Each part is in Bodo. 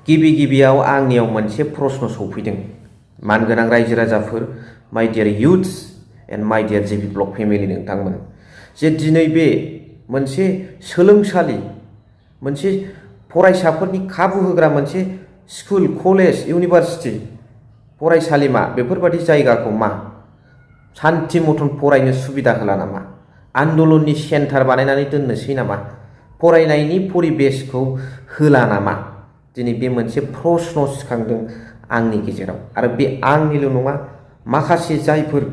गिबि गिबियाव आंनियाव मोनसे प्रश्न सौफैदों। मानगोनां रायजो राजाफोर, माय डियार युथ्स एन्ड माय डियार जेबि ब्लग फेमिलि नोंथांमोन, जे दिनै बे मोनसे सोलोंसालि, मोनसे फरायसाफोरनि खाबु होग्रा मोनसे स्कुल, कलेज, इउनिभारसिटि, फरायसालिमा बेफोरबादि जायगाखौ मा सान्थि मथन फरायनो सुबिदा होला नामा? आन्दलननि सेन्टार बानायनानै दोननोसै नामा? फरायनायनि परिबेसखौ होला नामा? दिनै बे मोनसे प्रश्न सिखांदों आंनि गेजेराव। आरो बे आंनिल' नङा, माखासे जायफोर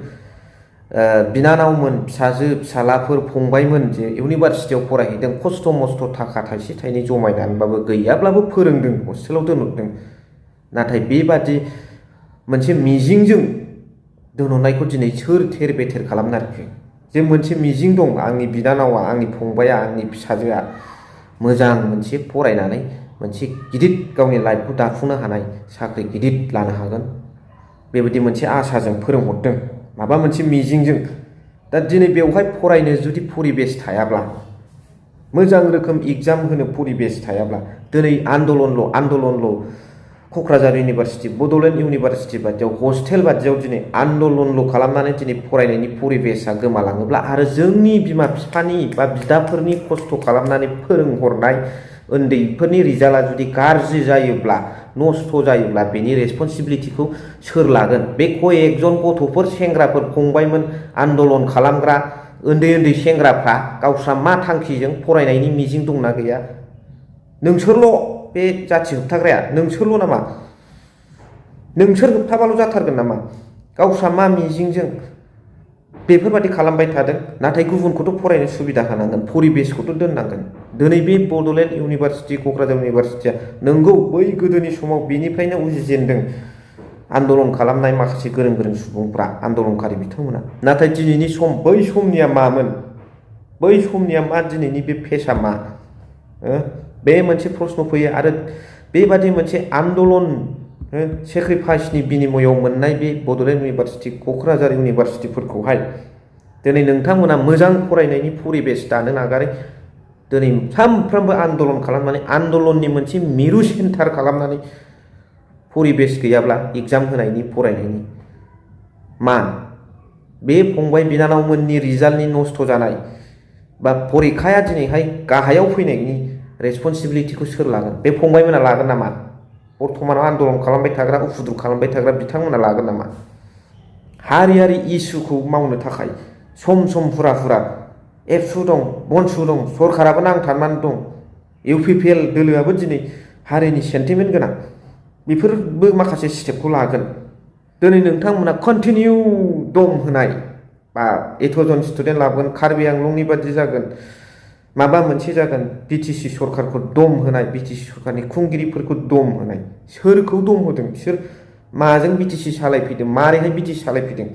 बिनानावमोन, फिसाजो फिसालाफोर, फंबायमोन जे इउनिभारसिटियाव फरायहैदों, खस्थ' मस्थ' थाखा थाइसे थाइनै जमायनानैबाबो गैयाब्लाबो फोरोंदों, हस्टेलाव दोनहरदों। नाथाय बेबादि मोनसे मिजिंजों दोनहरनायखौ दिनै सोर थेर बेथेर खालामनो आरोखि? जे मोनसे मिजिं दं, आंनि बिनानावा, आंनि फंबाया, आंनि फिसाजोआ मोजां मोनसे फरायनानै मोनसे गिदिर गावनि लाइफखौ दाफुंनो हानाय, साख्रि गिदिर लानो हागोन, बेबायदि मोनसे आसाजों फोरोंहरदों, माबा मोनसे मिजिंजों। दा दिनै बेवहाय फरायनो जुदि परिबेस थायाब्ला, मोजां रोखोम एग्जाम होनो परिबेस थायाब्ला, दिनै आन्दलनल' क'क्राझार इउनिभारसिटि, बड'लेण्ड इउनिभारसिटि बादियाव, हस्टेल बादियाव दिनै आन्दलनल' खालामनानै दिनै फरायनायनि परिबेसा गोमालाङोब्ला, आरो जोंनि बिमा बिफानि बा बिदाफोरनि खस्थ' खालामनानै फोरोंहरनाय उन्दैफोरनि रिजाल्टआ जुदि गाज्रि जायोब्ला, नस्थ' जायोब्ला, बेनि रेसपन्सिबिलिटिखौ सोर लागोन? बे कयेकजन गथ'फोर, सेंग्राफोर, फंबायमोन, आन्दलन खालामग्रा उन्दै उन्दै सेंग्राफ्रा गावस्रा मा थांखिजों फरायनायनि मिजिं दंना गैया? नोंसोरल' बे जाथि होबथाग्राया, नोंसोरल' नामा? नोंसोर होबथाबाल' जाथारगोन नामा? गावस्रा मा मिजिंजों बेफोरबादि खालामबाय थादों? नाथाय गुबुनखौथ' फरायनो सुबिदा होनांगोन, परिबेसखौथ' दोननांगोन। दिनै बे बड'लेण्ड इउनिभारसिटि, क'क्राझार इउनिभारसिटिया नोंगौ बै गोदोनि समाव बेनिफ्रायनो उजिजेनदों आन्दलन खालामनाय माखासे गोरों गोरों सुबुंफ्रा, आन्दलनकारि बिथांमोना। नाथाय दिनैनि सम, बै समनिया मामोन? बै समनिया मा? दिनैनि बे फेसआ मा? बे मोनसे प्रश्न फैयो। आरो बेबादि मोनसे आन्दलन सेक्रिफाइसनि बिनिमयआव मोननाय बे बड'लेण्ड इउनिभारसिटि, क'क्राझार इउनिभारसिटिफोरखौहाय दिनै नोंथांमोना मोजां फरायनायनि परिबेस दानो नागारै दिनै सानफ्रोमबो आन्दलन खालामनानै, आन्दलननि मोनसे मिरु सेन्टार खालामनानै परिबेस गैयाब्ला एग्जाम होनायनि, फरायनायनि मा? बे फंबाय बिनानावमोननि रिजाल्टनि नस्थ' जानाय बा परिखाया दिनैहाय गाहायाव फैनायनि रेसपन्सिबिलिटिखौ सोर लागोन? बे फंबायमोना लागोन नामा? बर्थमानाव आन्दलन खालामबाय थाग्रा, उफुद्रु खालामबाय थाग्रा बिथांमोना लागोन नामा? हारियारि इसुखौ मावनो थाखाय सम सम हुरा एबसु दं, बनसु दं, सरकाराबो नांथाबनानै दं, इउपिपिएल दोलोआबो दिनै हारिनि सेन्टिमेन्ट गोनां, बेफोरबो माखासे स्टेपखौ लागोन। दिनै नोंथांमोना कन्टिनिउ दम होनाय बा एथ'जन स्टुडेन्ट लाबोगोन, कार्बि आंलंनि बादि जागोन, माबा मोनसे जागोन, बिटिसि सरकारखौ दम होनाय, बिटिसि सरकारनि खुंगिरिफोरखौ दम होनाय, सोरखौ दम होदों? बिसोर माजों बिटिसि सालायफैदों? मारैहाय बिटिसि सालायफैदों?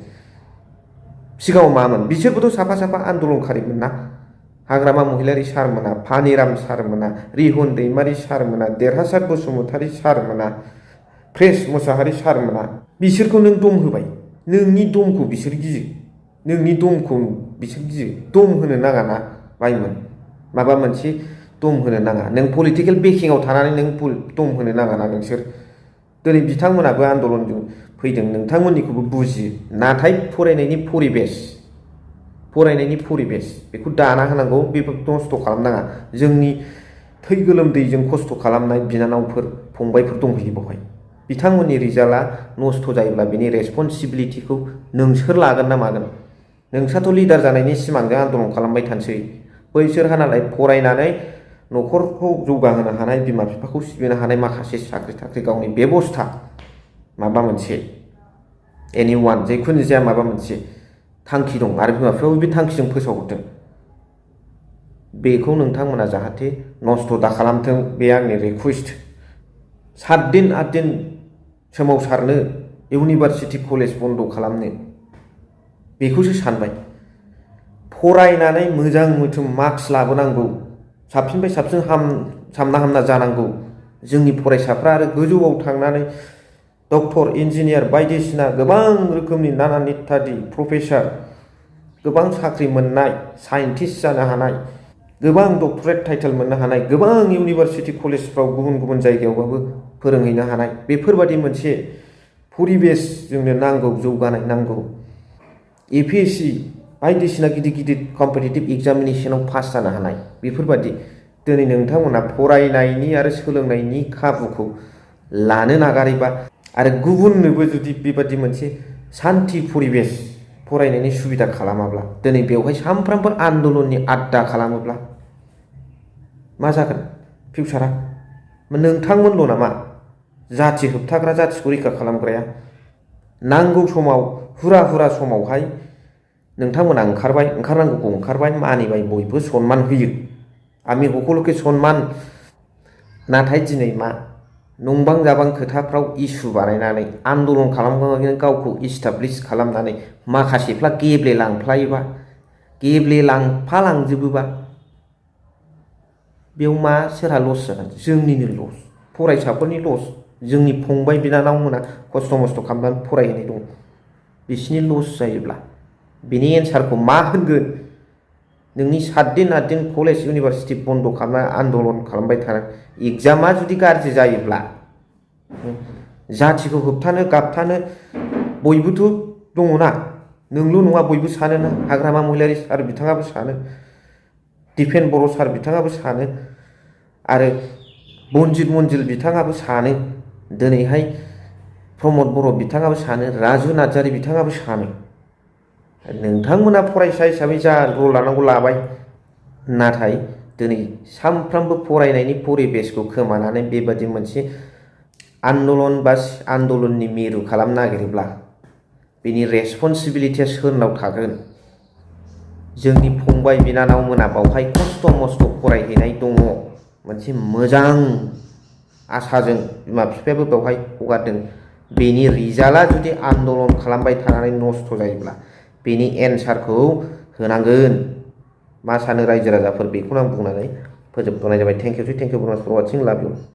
सिगाङाव मामोन? बिसोरबोथ' साफा साफा आन्दलनकारिमोन ना। हाग्रामा महिलारि सारमोना, फानिराम सारमोना, रिहुन दैमारि सारमोना, देरहासार बसुमतारी सारमोना, प्रेस मोसाहारि सारमोना, बिसोरखौ नों दम होबाय। नोंनि दमखौ बिसोर गियो, नोंनि दमखौ बिसोर गियो। दम होनो नाङा ना बायमोन, माबा मोनसे दम होनो नाङा। नों पलिटिकेल बेकिंआव थानानै नों दम होनो नाङा ना नोंसोर। दिनै बिथांमोनाबो आन्दलनजों फैदों, नोंथांमोननिखौबो बुजियो। नाथाय फरायनायनि परिबेस बेखौ दाना होनांगौ, बेखौ नस्थ' खालामनाङा। जोंनि थै गोलोमदैजों खस्थ' खालामनाय बिनानावफोर, फंबायफोर दंहैयो बेवहाय। बिथांमोननि रिजाल्टआ नस्थ' जायोब्ला बेनि रेसपन्सिबिलिटिखौ नोंसोर लागोन ना मागोन? नोंसोरथ' लिडार जानायनि सिमांजों आन्दलन खालामबाय थानोसै। बैसोरहा नालाय फरायनानै न'खरखौ जौगाहोनो हानाय, बिमा बिफाखौ सिबिनो हानाय माखासे साख्रि थाख्रि गावनि बेबस्था, माबा मोनसे एनिवान जिखुनु जाया माबा मोनसे थांखि दं, आरो बिमा बिफायाबो बे थांखिजों फोसावहरदों। बेखौ नोंथांमोना जाहाथे नस्थ' दा खालामथों, बे आंनि रिकुवेस्ट। 7 दिन 8 दिन सोमावसारनो, इउनिभारसिटि कलेज बन्द' खालामनो, बेखौसो सानबाय। फरायनानै मोजां मोथोम मार्क्स लाबोनांगौ, साबसिननिफ्राय साबसिन सामना हामना जानांगौ जोंनि फरायसाफ्रा, आरो गोजौआव थांनानै डक्टर, इन्जिनियार बायदिसिना गोबां रोखोमनि नाना नित्यादि प्रफेसार, गोबां साख्रि मोननाय, साइन्टिस्ट जानो हानाय, गोबां डक्टरेट टाइटेल मोननो हानाय, गोबां इउनिभारसिटि कलेजफ्राव गुबुन गुबुन जायगायावबाबो फोरोंहैनो हानाय बेफोरबादि मोनसे परिबेस जोंनो नांगौ, जौगानाय नांगौ। APSC बायदिसिना गिदिर गिदिर कम्पिटिटिभ एग्जामिनेसनाव पास जानो हानाय बेफोरबादि दिनै नोंथांमोना फरायनायनि आरो सोलोंनायनि खाबुखौ लानो नागारैबा आरो गुबुननोबो जुदि बेबादि मोनसे सान्थि परिबेस फरायनायनि सुबिदा खालामाब्ला, दिनै बेवहाय सानफ्रामबो आन्दलननि आड्डा खालामोब्ला मा जागोन फिउचारा? नोंथांमोनल' नामा जाथि होबथाग्रा, जाथिखौ रैखा खालामग्राया? नांगौ समाव हुरा हुरा समावहाय नोंथांमोना ओंखारबाय, ओंखारनांगौखौ ओंखारबाय, मानिबाय, बयबो सनमान होयो, आमी हकलके सनमान। नाथाय दिनै मा नंबां जाबां खोथाफ्राव इस्यु बानायनानै आन्दलन खालामनानै गावखौ इस्टाब्लिस खालामनानै माखासेफ्रा गेब्लेलांफ्लायोबा, गेब्लेलांफालांजोबोबा बेयाव मा सोरहा लस जागोन? जोंनिनो लस, फरायसाफोरनि लस। जोंनि फंबाय बिनानावमोना खस्थ' मस्थ' खालामनानै फरायहैनाय दं, बिसिनि लस जायोब्ला बिनि एन्सारखौ मा होनगोन? नोंनि 7 दिन 8 दिन कलेज इउनिभारसिटि बन्द' खालामना आन्दलन खालामबाय थानाय एग्जामा जुदि गाज्रि जायोब्ला जाथिखौ होबथानो गाबथानो बयबोथ' दङना, नोंल' नङा, बयबो सानोना। हाग्रामा महिलारि सार बिथाङाबो सानो, दिपेन बर' सार बिथाङाबो सानो, आरो बनजित मन्जिल बिथाङाबो सानो, दिनैहाय प्रमद बर' बिथाङाबो सानो, राजु नार्जारि बिथाङाबो सानो। नोंथांमोना फरायसा हिसाबै जा रल लानांगौ लाबाय, नाथाय दिनै सानफ्रामबो फरायनायनि परिबेसखौ खोमानानै बेबादि मोनसे आन्दलन बा आन्दलननि मिरु खालामनो नागिरोब्ला बेनि रेसपन्सिबिलिटिया सोरनाव थागोन? जोंनि फंबाय बिनानावमोना बावहाय खस्थ' मस्थ' फरायहैनाय दङ, मोनसे मोजां आसाजों बिमा बिफायाबो बेवहाय हगारदों। बेनि रिजाल्टआ जुदि आन्दलन खालामबाय थानानै नस्थ' जायोब्ला बेनि एन्सारखौ होनांगोन। मा सानो रायजो राजाफोर? बेखौनो आं बुंनानै फोजोबथ'नाय जाबाय। थेंक इउ भेरि माच फर वाचिं, लाभ इउ।